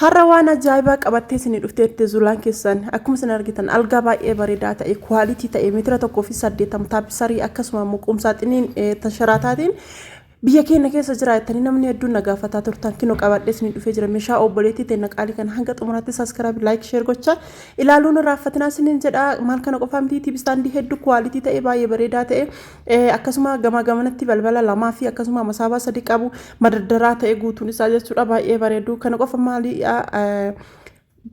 Har'a waan ajaa'ibaa qabattee isinii dhufteetti Zulaan keessan. Akkuma isin argitan algaa baay'ee bareedaa ta'e, quality ta'e, meetira 1.80 taappisarii, akkasuma immoo qumsaaxiniin tasharaataatiin biyya keenya keessa jira jettanii namni hedduun na gaafataa turtan, kinoo qabadhee isinii dhufee jira. Meeshaa obboleettii teenya qaalii kana hanga xumuraatti subscribe, like, share gochaa ilaaluun irraanfatinaa isiniin jedha. Maal kana qofaa miti, TV standii hedduu quality ta'e, baay'ee bareedaa ta'e, akkasuma gamaa gamanatti balbala lamaa fi akkasuma masaabaa sadi qabu, madardaraa ta'e guutuun isaa jechuudha, baay'ee bareedu. Kana qofa maali,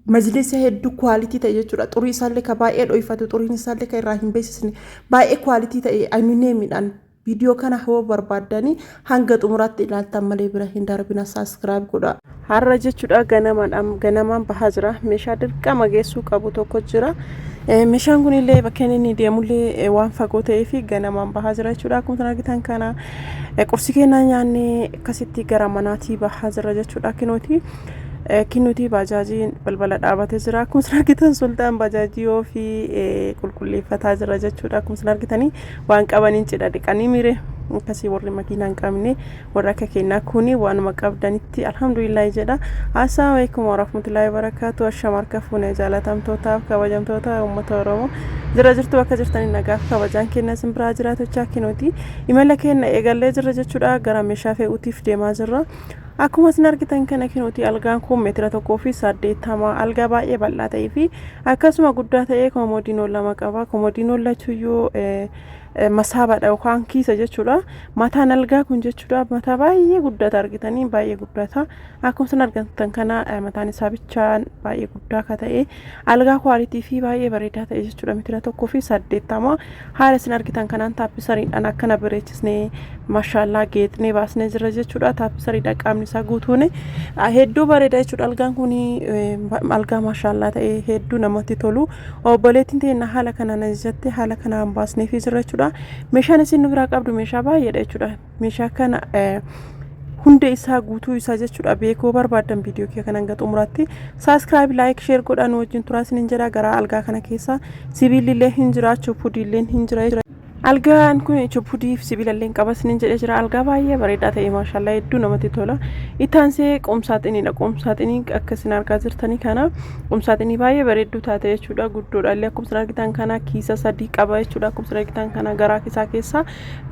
majlisa hedduu quality ta'e jechuudha. Xurii isaallee ka baay'ee dho'ifatu, xuriin isaallee ka irraa hin beeksisne, baay'ee quality ta'e aluminiumiidhaan. Viidiyoo kana hoo barbaaddanii hanga xumuraatti ilaaltan malee bira hin darbina, subscribe godha. Har'a jechuudha ganamaan bahaa jira. Meeshaa dirqama geessuu qabu tokko jira. Meeshaan kunillee bakka inni deemullee waan fagoo ta'ee fi ganamaan bahaa jira jechuudha. Akkuma argitan kana qursii kennaa nyaannee akkasitti gara manaatii bahaa jira jechuudha. Kinooti. Kinuti baajaajiin balbala dhaabatee jira. Akkuma isin argitan Sultaan baajaajii ofii qulqulleeffataa jira jechuudha. Akkuma isin argitanii waan qabaniin cidha dhiqanii mire akkasii warri makiinaa hin qabne, warra akka kennaa kuni waanuma qabdanitti alhamdulillah jedha. Assalaamu alaikum warahmatullahi wabarakatuh. Ashama harka fuune, jaalatamtootaaf kabajamtoota uummata Oromoo jira jirtu, bakka jirtanii nagaaf kabajaan kenna isin biraa jiraatochaa, kinuti imala keenya eegallee jirra jechuudha. Gara meeshaa fe'uutiif deemaa jirra. Akkuma isin argitan kana kinuti algaan kun meetira 1.80, algaa baay'ee bal'aa ta'ee fi akkasuma guddaa ta'ee koomodiinoo lama qaba. Koomodiinoon lachuyyuu masaabaadha yookaan kiisa jechuudha. Mataan algaa kun jechuudha mataa baay'ee guddata, argitanii, baay'ee guddata. Akkuma isin argitan kana mataan isaa bichaan baay'ee guddaa akka ta'e, algaa quality fi baay'ee bareedaa ta'e jechuudha. Meetira 1.80 haala isin argitan kanaan taappisariidhaan akkana bareechisnee, maashaallaa, geexnee baasnee jira jechuudha. Taappisariidha qaamni isaa guutuun hedduu bareeda jechuudha. Algaan kun algaa maashaallaa ta'e, hedduu namatti tolu. Obboleettiin teenya haala kanaan ajajatte, haala kanaan baasneefii jira jechuudha. Meeshaan isin nu biraa qabdu meeshaa baay'eedha jechuudha. Meeshaa kana hunda isaa, guutuu isaa jechuudha, beekuu barbaadan viidiyoo kee kana hanga xumuraatti subscribe, like, share godhaan wajjin turaa isiniin jedha. Gara algaa kana keessa sibiilli hin jira, chuppudiillee hin jira. Algaan kun chuppudii fi sibiilallee qaba isiniin jedhee jira. Algaa baay'ee bareedaa ta'e, maashaallah, hedduu namatti tola. Ittaansee qumsaaxiniidha. Qumsaaxinii akka isin argaa jirtanii kana qumsaaxinii baay'ee bareedduu taate jechuudha. Guddoodha illee. Akkuma isin argitan kana kiisa sadii qaba jechuudha. Akkuma isin argitan kana garaa isaa keessa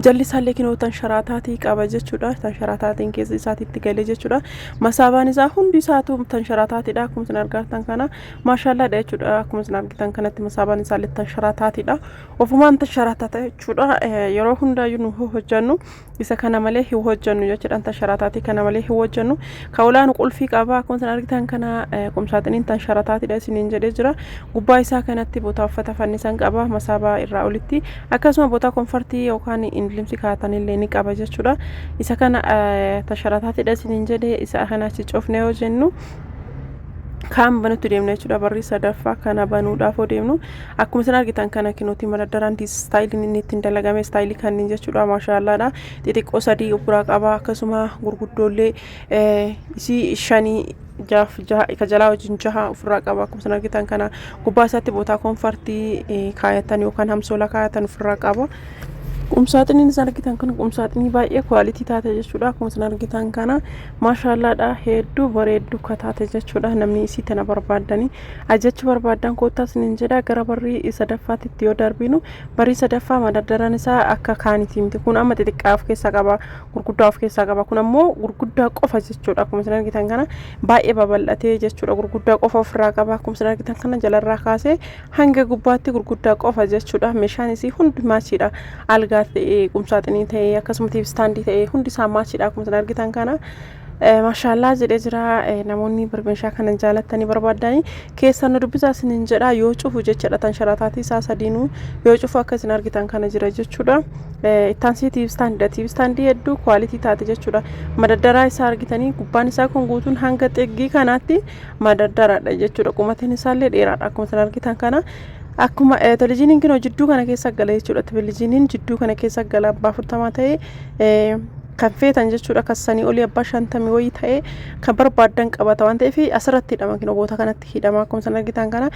jalli isaallee kinoo tan sharaataatii qaba jechuudha. Tan sharaataatiin keessa isaatiitti galee jechuudha. Masaabaan isaa hundi isaatu tan sharaataatiidha. Akkuma isin argitan kana maashaallaadha jechuudha. Akkuma isin argitan kanatti masaabaan isaallee tan sharaataatiidha. Ofumaan tasharatata jechuudha. Yeroo hundaayyuu nu hojjannu isa kana malee hin hojjannu jechuudha. Tasharataati kana malee hin hojjannu. Ka olaanu qulfii qaba. Akkuma isin argitan kana qumsaaxiniin tasharataatidha isiniin jedhee jira. Gubbaa isaa kanatti botaa uffata fannisan qaba, masaabaa irraa olitti. Akkasuma botaa comfortii yookaan ingilimsi kaatanillee ni qaba jechuudha. Isa kana tasharataatidha isiniin jedhee. Isa kana achi cufne yoo jennu kaan banutti deemna jechuudha. Barrii sadaffaa kana banuudhaaf yoo deemnu, akkuma isin argitan kana kinuuti madardaraan styleiin inni ittiin dalagame stylii kanneen jechuudha, maashaallaadha. Xixiqqoo sadii of biraa qaba, akkasuma gurguddoollee isii shanii jaaf jaha ka jalaa wajjin jaha ofirraa qaba. Akkuma isin argitan kana gubbaa isaatti bootaa comfortii kaayatan yookaan hamsoola kaayatan ofirraa qaba. Qumsaaxiniin isin argitan kun qumsaaxinii baay'ee quality taate jechuudha. Akkuma isin argitan kana maashaallaadha, hedduu bareedduu ka taate jechuudha. Namni isii tana barbaaddanii ajajachuu barbaaddan koottaa isiniin jedha. Gara barrii sadaffaatti yoo darbinu, barrii sadaffaa madardaraan isaa akka kaanitii miti. Kun amma xixiqqaa of keessaa qaba, gurguddaa of keessaa qaba. Kun ammoo gurguddaa qofa jechuudha. Akkuma isin argitan kana baay'ee babal'atee jechuudha. Gurguddaa qofa ofirraa qaba. Akkuma isin argitan kana jalarraa kaasee hanga gubbaatti gurguddaa qofa jechuudha. Meeshaan isii hundi matchiidha. Algaa ta'ee, qumsaaxinii ta'ee, akkasuma TV standii ta'ee, hundi isaa matchiidha. Akkuma isin argitan kana maashaallaa jedhee jira. Namoonni meeshaa kana jaalattanii barbaaddanii keessan nu dubbisaa isiniin jedha. Yoo cufu jechuudha, tan sharataatii isaa sadiinuu yoo cufu akka isin argitan kana jira jechuudha. Ittaansii TV standiidha. TV standii hedduu quality taate jechuudha. Madaddaraa isaa argitanii, gubbaan isaa kun guutuun hanga xiggii kanaatti madaddaraadha jechuudha. Qumatiin isaallee dheeraadha. Akkuma isin argitan kana akkuma televizyiiniin kun jidduu kana keessa gala jechuudha. Televizyiiniin jidduu kana keessa gala, abbaa 40 ta'ee kan feetan jechuudha. Kan sanii olii abbaa 50 wayii ta'ee kan barbaaddan qabata waan ta'eef asirratti hidhama, kinoo boota kanatti hidhama. Akkuma isin argitan kana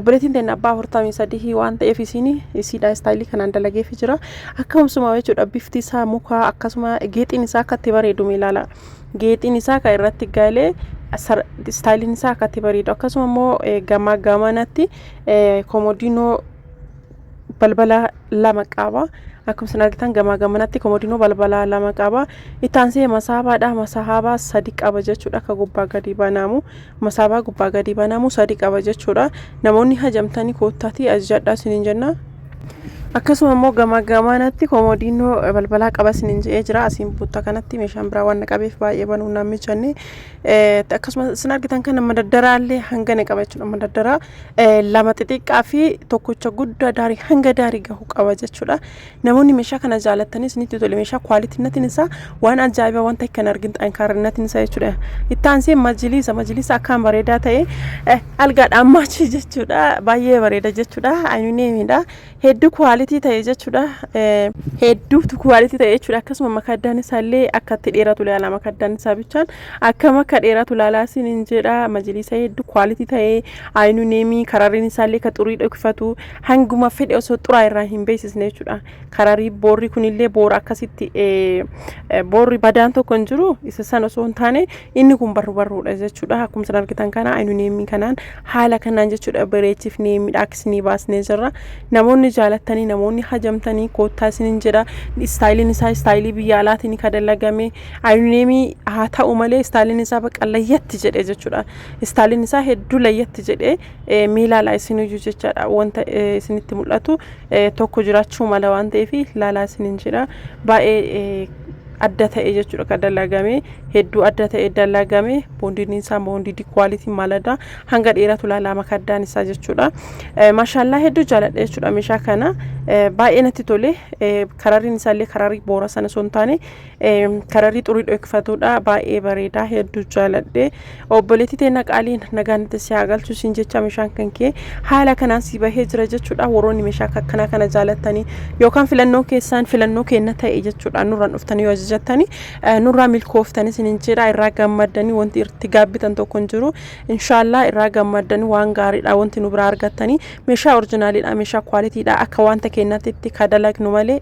obboleettiin teenya abbaa 43 waan ta'eef isiin isiidha stylii kanaan dalageefii jira. Akkasuma jechuudha, bifti isaa muka, akkasuma geexiin isaa akka itti bareedu ilaala. Geexiin isaa kan irratti galee Istaayiliin isaa akkatti bareedu. Akkasuma immoo gamaa gamanatti komodiinoo balbala lama qaba. Akkuma isin argitan gamaa gamanatti komodiinoo balbala lama qaba. Itti aansee masaabaadha. Masaabaa sadi qaba jechuudha. Akka gubbaa gadi banamu. Masaabaa gubbaa gadi banamu sadi qaba jechuudha. Namoonni hajamtanii koottaatii ajajadhaa isiniin jenna. Akkasuma immoo gamaa gamanatti komodiinoo balbalaa qaba isiniin jedhee jira. Asiin butta kanatti meeshaan biraa waan qabeef baay'ee banuu naan mijanne. Akkasuma isin argitan kana madaddaraallee hangana qaba jechuudha. Madaddaraa lama xixiqqaa fi tokkicha guddaa daarii hanga daarii gahu qaba jechuudha. Namoonni meeshaa kana jaalattanii isinitti tole, meeshaa quality isaa waan ajaa'ibaa, wanta kan argin xankaarinatiin isaa jechuudha. Itti aansee majliisa akkaan bareedaa ta'e, algaadhaan match jechuudha. Baay'ee bareeda jechuudha. Ayuneemidha. Hedduu quality ta'e jechuudha. Hedduutu quality ta'e jechuudha. Akkasuma makaddaan isaallee akkatti dheeratu ilaala. Makaddaan isaa bichaan akkam akka dheeratu ilaalaa isiniin jedha. Majliisa hedduu quality ta'e, ayuneemii, kararriin isaallee ka xurii dhokfatu, hanguma fedhe osoo xuraa irraa hin beeksisne jechuudha. Kararii boorri kunillee boora akkasitti boorri badaan tokko hin jiru, isa sana osoo hin taane inni kun barru barruudha jechuudha. Akkuma isin argitan kana ayuneemii kanaan haala kanaan jechuudha bareechifnee miidhagsnee baasnee jirra. Namoonni jaalattanii, namoonni hajamtanii koottaa isiniin jedha. Istaayiliin isaa istaayilii biyya alaatiin kan dalagame ayuneemii haa ta'u malee, istaayiliin isaa baqa layyatti jedhe jechuudha. Istaayiliin isaa hedduu layyatti jedhe. Mee ilaalaa isiniyyuu jechaadha. Wanta isinitti mul'atu tokko jiraachuu mala waan ta'eef ilaalaa isiniin jedha. Baay'ee adda ta'e jechuudha kan dalagame, hedduu adda ta'e dalagame. Boondiin isaa boondii quality maalada, hanga dheeratu ilaalaa makaddaan isaa jechuudha. Maashaallaa, hedduu jaaladha jechuudha meeshaa kana, baay'ee natti tole. Kararriin isaallee kararii boora sana osoo hin taane kararii xurii dhokfatudha. Baay'ee bareedaa, hedduu jaaladhe. Obboleettii teenya qaaliin, nagaan itti si haa galchu siin jecha. Meeshaan kan kee haala kanaan si bahee jira jechuudha. Warroonni meeshaa akkanaa kana jaalattanii yookaan filannoo keessaan filannoo kenna ta'e jechuudha, nurraan dhuftanii yoo ajajattanii nurraa milkooftanii isiniin jedha. Irraa gammaddanii, wanti itti gaabbitan tokko hin jiru. Inshaallah irraa gammaddanii, waan gaariidha wanti nu biraa argattanii. Meeshaa originaliidha, meeshaa qualityidha. Akka wanta keenyatti itti ka dalagnu malee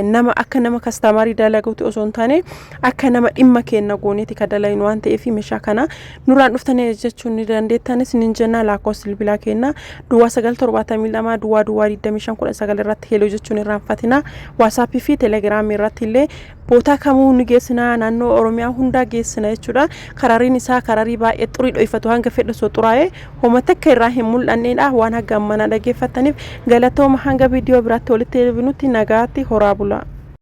nama akka nama customerii dalaguuti osoo hin taane, akka nama dhimma keenya gooneeti ka dalagnu waan ta'eef, meeshaa kana nurraan dhuftanii jechuun ni dandeettanis nin jenna. Lakkoofsa bilbilaa keenya 0972 00 25 19 irratti hello jechuun irraanfatina. WhatsAppii fi Telegramii irratti illee bootaa kamuu ni geessina, naannoo Oromiyaa hundaa geessina jechuudha. Karariin isaa kararii baay'ee xurii dho'ifatu, hanga fedhe osoo xuraa'ee homa takka irraa hin mul'annedha. Waan hanga ammanaa dhaggeeffattaniif galatooma. Hanga viidiyoo biraatti walitti deebinutti nagaatti horaa bulaa.